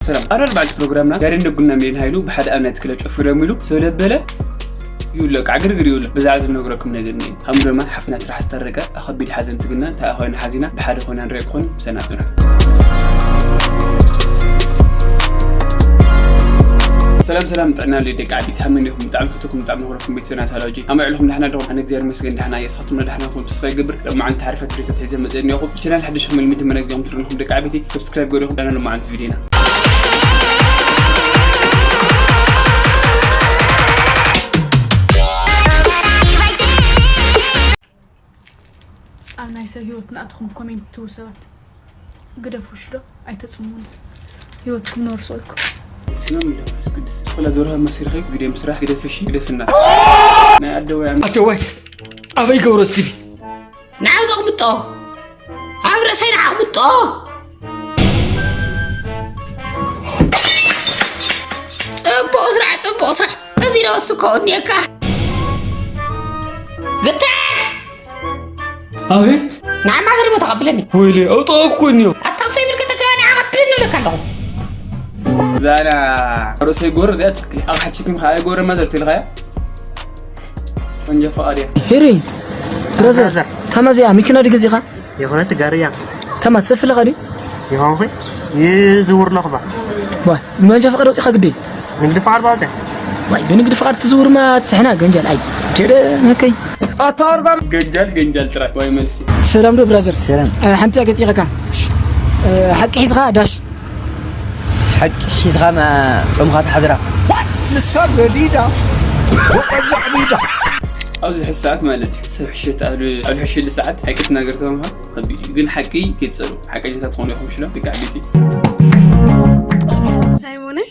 ሰላም። ኣብ ልዕሊ በዓልቲ ፕሮግራምና ጋሬን ደጉና ሚሊዮን ሃይሉ ብሓደ ኣብ ናይቲ ክለብ ጨፊሮም ኢሉ ሰብ ለበለ ይብሎ፣ ከዓ ግርግር ይብሎ። ብዛዕባ ዝነግረኩም ነገር እኒአ። ሃሙ ድማ ሓፍትና ትራሕ ዝተረቀ ኣብ ከቢድ ሓዘን ትግና፣ እንታይ ኮይኑ ሓዚና ብሓደ ኮይና ንሪኦ ክኾን ምሰና ጽንሑ። ሰላም ሰላም፣ ጥዕና ልዩ ደቂ ዓቢት ሃመን ኢኹም? ብጣዕሚ ፈተኩም፣ ብጣዕሚ ነኽረኩም ቤተሰብና ሳላውጂ። ኣማዕልኹም ዳሕና ዲኹም? ኣነ እግዚኣብሔር ይመስገን ዳሕና እየ። ንስኻትኩም ዳሕና ኹም ተስፋ ይገብር። ሎማዓንቲ ሓሪፋት ቪዲዮታት ሒዘ መፅእ እኒኹ። ቻናል ሓድሽ ኹም ልምዲ መነግ ዲኹም ትርንኹም ደቂ ዓቢቲ፣ ሰብስክራይብ ገሪኹም ዳና ሎማዓንቲ ቪዲዮና። ኣብ ናይ ሰብ ህይወት ንኣትኹም ኮሜንት ትህቡ ሰባት ግደፉ እሺ ዶ? ኣይተጽሙን። ህይወትኩም ነርሶልኩም። ስመም ኢለ መንፈስ ቅዱስ። ስለ ዶርሃ መሲልኺ ቪድዮ ምስራሕ ግደፍሺ፣ ግደፍና። ናይ ኣደዋይ ኣም- ኣደዋይ ኣበይ ገብረ እስኪ ንዓው ዘቕምጦ ኣብ ርእሰይ ንዓቕምጦ። ጽቡቕ ስራሕ፣ ጽቡቕ ስራሕ። እዚ ዶ እስኮ እኒኤካ። ግታት! ኣቤት! ንዓማ ዘርሞ ተቐብለኒ። ወይለ፣ ኣውጣ እኮ እኒኦ። ኣታ እሱ ይብል ከተገባኒ ዓቐብለኒ እብለካ ኣለኹ። ዛላ ርእሰይ ጎረ እዚኣ ትክክል። ኣብ ሓቺክም ከኣ ጎረ ማዘር ትልኻያ። መንጃ ፈቓድ እያ። ሄሪ፣ ብራዘር፣ ብራዘር። ታማ እዚኣ መኪና ድዩ ገዚኻ? የኾነት ጋሪ እያ። ታማ ትሰፍለኻ ድዩ? ይኾንኹ ይዝውር ኣለኹ ባ። ዋ፣ መንጃ ፈቓድ ኣውጺኻ ግዲ? ንግዲ ፍቓድ ባውፀ። ዋይ፣ ብንግዲ ፍቓድ ትዝውርማ ትስሕና ገንጃል። ኣይ፣ ጀደ መከይ። ኣታ ኣርዛም። ገንጃል፣ ገንጃል ጥራይ። ዋይ መልሲ። ሰላም ዶ ብራዘር? ሰላም። እ፣ ሓንቲ ኣገጢኸካ። እ፣ ሓቂ ሒዝኻ ዳሽ። ሓቂ ሒዝኻ ማ ጾምኻ ትሓድራ። ንሳ ገዲዳ። ወቀዛ ዒዳ። ኣብዚ ሕጂ ሰዓት ማለት እዩ። ሰብ ሕሸት ኣብ፣ ኣብ ሕሸሉ ሰዓት ሓቂ ትናገር ተማሃር ከቢድ እዩ። ግን ሓቂ ከይትጸልኡ። ሓቀኛታት ትኾኑ ኢኹም ሽሎም ደቂ ዓበይቲ። ሳይሞነይ?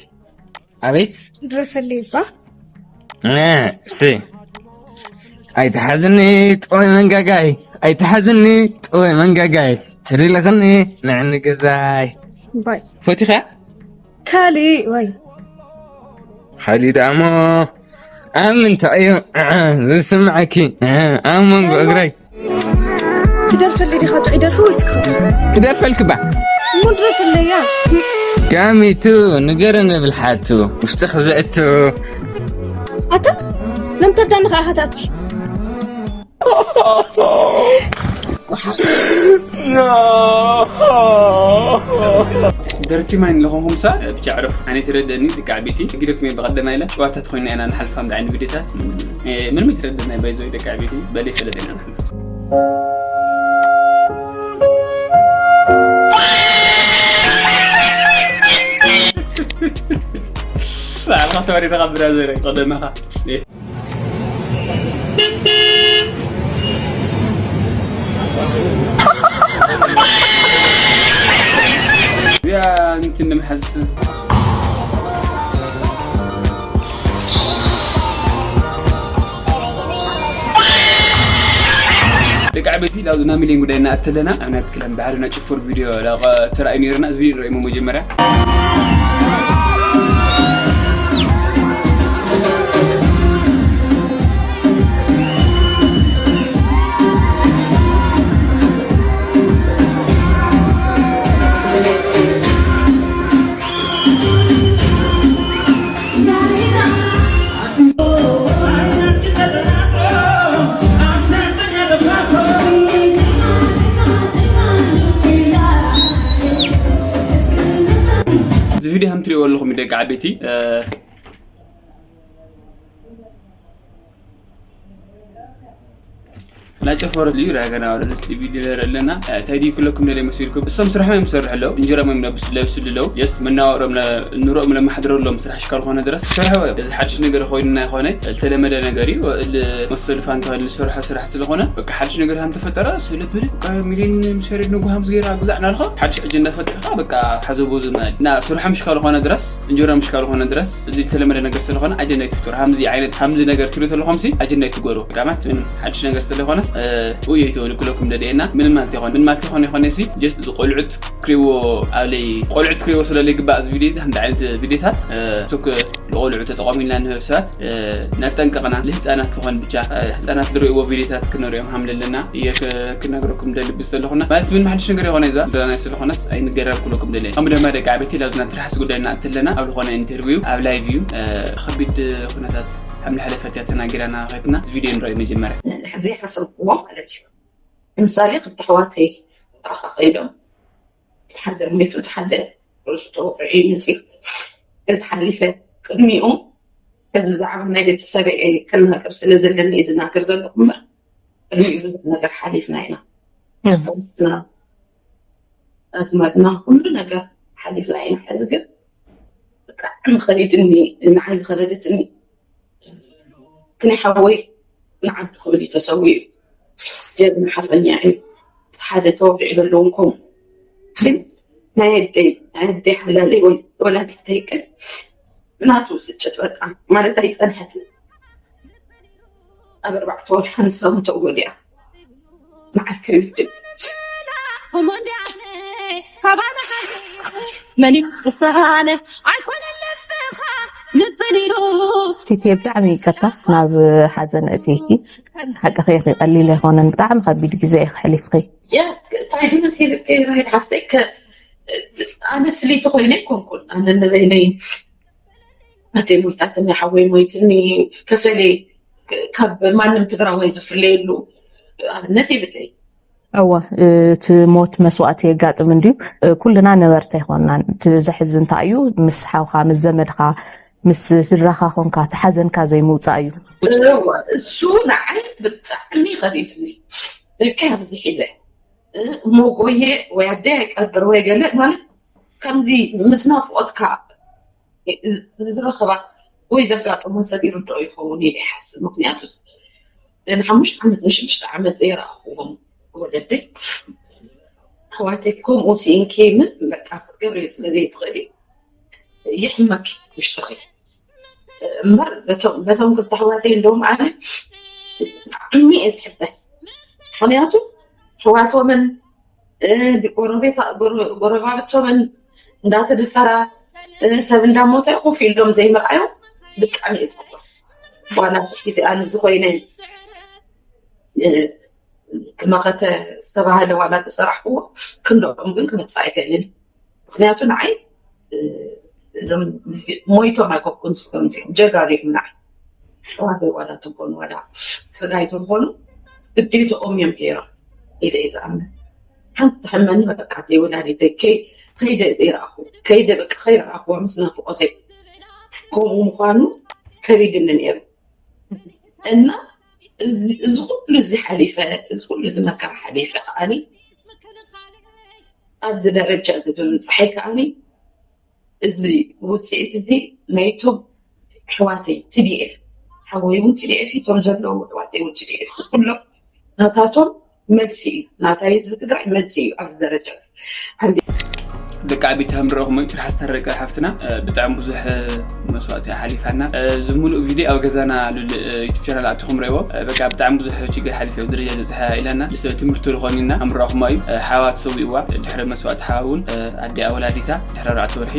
ኣቤት። ድረፈልይ እባ። እ፣ እሺ። ኣይትሓዝኒ ጥወይ መንጋጋይ፣ ኣይትሓዝኒ ጥወይ መንጋጋይ፣ ትሪለኽኒ ንዕኒ ገዛይ። ባይ። ፈቲኻ? ካሊእ ወይ። ካሊእ ደኣ እሞ ኣብ ምንታይ እዩ ዝስምዓኪ? ኣብ መንጎ እግረይ። ትደርፈለይ ዲኻ ጥዑይ ደርፊ ወይስ ክኸድ? ክደርፈልኪ ባ። እሞ ድረፈለያ። ጋሚቱ ንገረኒ ብልሓቱ ውሽጥኺ ዘእቱ። ኣታ፣ ለምታ ዳንኻ ኢኻ ትኣቲ። ደርቲ ማይ ንለኾንኩም ሰባት ብቻ ዕረፉ። ኣነ ትረደኒ ደቂ ዓበይቲ። ጊደኩም እየ ብቐደማ ኢለ ጨዋታት ኮይና ኢና ንሓልፋ ምድዓይኒ ቪዲዮታት። እ፣ ምንም ይትረደና ባይዞ ደቂ ዓበይቲ። በለይ ፈለጥ ኢና ንሓልፋ። ባዕልኻ ተወሪድኻ ብራዘር ቀደመኻ። ያ፣ እንትን ንምሓዝ። ደቂ ዓበይቲ፣ ላብዚ ናይ ሚሊዮን ጉዳይ እናኣተለና፣ ኣብ ናይ ክለን ባሕሪ ናይ ጭፉር ቪድዮ ላቐ ተራእዩ ነይርና። እዚ ቪድዮ ንርእይሞ መጀመርያ። እዚ ቪድዮ ከም ትሪእዎ ኣለኹም ደቂ ዓበይቲ፣ እ፣ ናጨፈረት እዩ ራገና ወረደት ቪድዮ ኣለና። እንታይ ድዩ ክለኩም ደለ መሲልኩም? እሶም ስራሕም እዮም ዝሰርሑ ኣለዉ፣ እንጀራም እዮም ለብስ-፣ ለብስሉ ኣለዉ። ጀስት መናዋወሮም ነ-፣ ኑሮኦም ለማሕድረሎም ስራሕ ሽካል ዝኾነ ድረስ ዝሰርሑ እዮም። እዚ ሓድሽ ነገር ኮይኑና ይኾነ፣ ዝተለመደ ነገር እዩ። እል መሰሉ ፋንታ ዝሰርሖ ስራሕ ስለኾነ፣ በቃ ሓድሽ ነገር ከም ተፈጠረ፣ ሰለብሪ፣ በቃ ሚሊዮን ምስ ያሬድ ነጉ ሃምዚ ገይራ ግዛዕ እናልኻ፣ ሓድሽ ኣጀንዳ ፈጢርካ፣ በቃ ሓዘቦ ዝመል። እና ስርሖም ሽካል ዝኾነ ድረስ፣ እንጀራም ሽካል ዝኾነ ድረስ፣ እዚ ዝተለመደ ነገር ስለኾነ፣ ኣጀንዳ ኣይትፍጠሩ። ሃምዚ ዓይነት፣ ሃምዚ ነገር ትሪኡ ተለኹም ሲ፣ ኣጀንዳ ኣይትገሩ። በቃ ማለት ምንም ሓድሽ ነገር ስለኾነስ፣ እ፣ ኡይ ኣይትበሉ፣ ክለኩም ደደየና፣ ምንም ማለት ይኾን፣ ምን ማለት ይኾን ይኾነ ሲ፣ ጀስት እዚ ቆልዑት ክሪዎ፣ ኣብለይ ቆልዑት ክሪዎ ስለለይ ግባእ፣ እዚ ቪድዮ እዚ፣ ከምዚ ዓይነት ቪድዮታት፣ እ፣ ቶክ ንቆልዑ ተጠቐሙ ኢልና ንህብ ሰባት ነጠንቀቕና። ንህፃናት ዝኾን ብቻ ህፃናት ዝርእይዎ ቪዲዮታት ክነሪኦም ሃምለለና እየ ክነግረኩም ደሊ ብዝተለኹና ማለት ምን ሓድሽ ነገር የኾነ ይዛ ድራናይ ስለኾነስ ኣይንገረር ክብለኩም ደሊ። ከም ድማ ደቂ ዓበይቲ ላብዝና ትርሓስ ጉዳይ እናእትለና ኣብ ዝኾነ ኢንተርቪው ኣብ ላይቭ እዩ ከቢድ ኩነታት ኣብ ንሕለፈት እያ ተናጊራና ኸትና እዚ ቪዲዮ ንርኢ መጀመርያ። ዘይሓሰብኩዎ ማለት እዩ። ምሳሌ ክልተ ኣሕዋተይ በረኻ ከይዶም ሓደ ሞይቱ ሓደ ርእሱ ተወቂዑ እዩ መፂኡ። እዚ ሓሊፈ ቅድሚኡ እዚ ብዛዕባ ናይ ቤተሰበ ክናገር ስለ ዘለኒ እዩ ዝናገር ዘለኹ እምበር ቅድሚኡ ብዙሕ ነገር ሓሊፍና ኢና። ኣዝማድና ኩሉ ነገር ሓሊፍና ኢና። ሕዚ ግን ብጣዕሚ ከቢድኒ ንዓይ ዝኸበደትኒ ክኒ ሓወይ ንዓዱ ክብል እዩ ተሰዊኡ። ጀግና ሓርበኛ እዩ። ሓደ ተወዲዑ ዘለዎም ከምኡ ግን ናይ ኣደይ ናይ ኣደይ ሓላለይ ወላዲተይ ግን ብናቱ ስጭት በቃ ማለት ኣይፀንሐትን። ኣብ ኣርባዕተ ወርሓ ንሳ ምተወዲኣ ንዓርከ ይድል መን ይስሓነ ኣይኮነን ልብኻ ንፅሊሉ ቲቲ ብጣዕሚ ይቅርታ ናብ ሓዘን እትይኪ ሓቂ ከይኺ ቀሊል ኣይኮነን ብጣዕሚ ከቢድ ግዜ ኢኺ ሕሊፍኺ እንታይ ግን መሲልከ ራሄል ሓፍተይ ኣነ ፍልይቲ ኮይነ ኣይኮንኩን ኣነ ንበይነይ ኣደይ ሞይታትኒ ሓወይ ሞይትኒ ከፈለይ ካብ ማንም ትግራዋይ ዝፍለየሉ ኣብነት የብለይ እወ እቲ ሞት መስዋእቲ የጋጥም እንድዩ ኩልና ነበርቲ ኣይኮንናን እቲ ዘሕዝን እንታይ እዩ ምስ ሓውካ ምስ ዘመድካ ምስ ስድራካ ኮንካ እቲ ሓዘንካ ዘይምውፃእ እዩ እሱ ንዓይ ብጣዕሚ ከቢድኒ ደቂ ኣብዚ ሒዘ እሞ ጎየ ወይ ኣደይ ኣይቀብር ወይ ገለ ማለት ከምዚ ምስ ናፍቆትካ ዝረኸባ ወይ ዘጋጠሞ ሰብ ይርድኦ ይኸውን ኢለ ይሓስብ። ምክንያቱስ ንሓሙሽተ ዓመት ንሽዱሽተ ዓመት ዘይረኣኽዎም ወለደይ ኣሕዋተይ ከምኡ ሲኢንኪ ምን በቃ ክትገብርዮ ስለ ዘይትኽእሊ ይሕመኪ ውሽጥኺ እምበር በቶም ክልተ ኣሕዋተይ እንደውም ኣነ ብጣዕሚ እየ ዝሕበን ምክንያቱ ኣሕዋቶምን ጎረባብቶምን እንዳተደፈራ ሰብ እንዳሞተ ኮፍ ኢሎም ዘይምርኣዮም ብጣዕሚ እዩ ዝሕጎስ ዋላ ግዜ ኣነ ዝኾይነ መኸተ ዝተባህለ ዋላ ተሰራሕክዎ ክንደኦም ግን ክመፅእ ኣይክእልን ምክንያቱ ንዓይ እዞም ሞይቶም ኣይኮንኩን ዝብሎም እዚኦም ጀጋኑ እዮም ንዓይ ተዋህዶ ዋላ ትኾኑ ዋላ ትግራይ ትኾኑ ግዴትኦም እዮም ገይሮም ኢለ እየ ዝኣምን ሓንቲ ትሕመኒ በቃ ደይ ወላዲተይ ከይደ ዘይረኣኹ ከይደ በቃ ከይረኣኹዋ ምስ ናፍቆተይ ከምኡ ምዃኑ ከቢድኒ ነይሩ እና እዚ ኩሉ እዚ ሓሊፈ እዚ ኩሉ እዚ መከራ ሓሊፈ ከዓኒ ኣብዚ ደረጃ እዚ ብምብፅሐይ ከዓኒ እዚ ውፅኢት እዚ ናይቶም ኣሕዋተይ ቲዲኤፍ ሓወይ እውን ቲዲኤፍ እቶም ዘለዉ ኣሕዋተይ እውን ቲዲኤፍ ኩሎም ናታቶም መልሲ እዩ ናታ ህዝቢ ትግራይ መልሲ እዩ ኣብዚ ደረጃ እዚ ሓንቲ ደቂ ዓቢት ሃምረኹም ትርሓስ ታረቀ ሓፍትና ብጣዕሚ ብዙሕ መስዋእቲ ሓሊፋና እዚ ሙሉእ ቪድዮ ኣብ ገዛና ሉል ዩቱብ ቻናል ኣትኹም ረእዎ በቃ ብጣዕሚ ብዙሕ ችግር ሓሊፈ ደረጃ ዝበፅሐ ኢላና ሰብ ትምህርቲ ዝኾኒና ኣምራኹማ እዩ ሓዋ ተሰዊእዋ ድሕሪ መስዋእቲ ሓዋ እውን ኣዲኣ ወላዲታ ድሕሪ ኣርባዕተ ወርሒ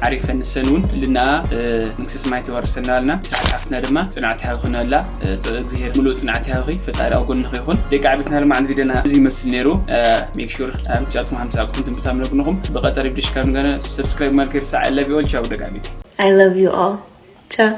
ዓሪፈን ንሰን እውን ልናኣ መንግስቲ ሰማይ ተዋርሰና ኣልና ሓፍትና ድማ ፅንዓት ሓዊ ክነላ እግዚኣብሔር ሙሉእ ፅንዓት ሓዊ ፈጣሪ ኣብ ጎንኺ ይኹን ደቂ ዓቢትና ልማዕን ቪድዮና እዚ ይመስል ነይሩ make sure ምጫትኩም ሓምሳዕኩም ትምህርት ኣምለግንኹም ብቐጠሪ ብድሽካ ንገነ ሰብስክራይብ ማል ከይርሳዕ I love you all ቻው ደቂ ዓቢት I love you all ቻው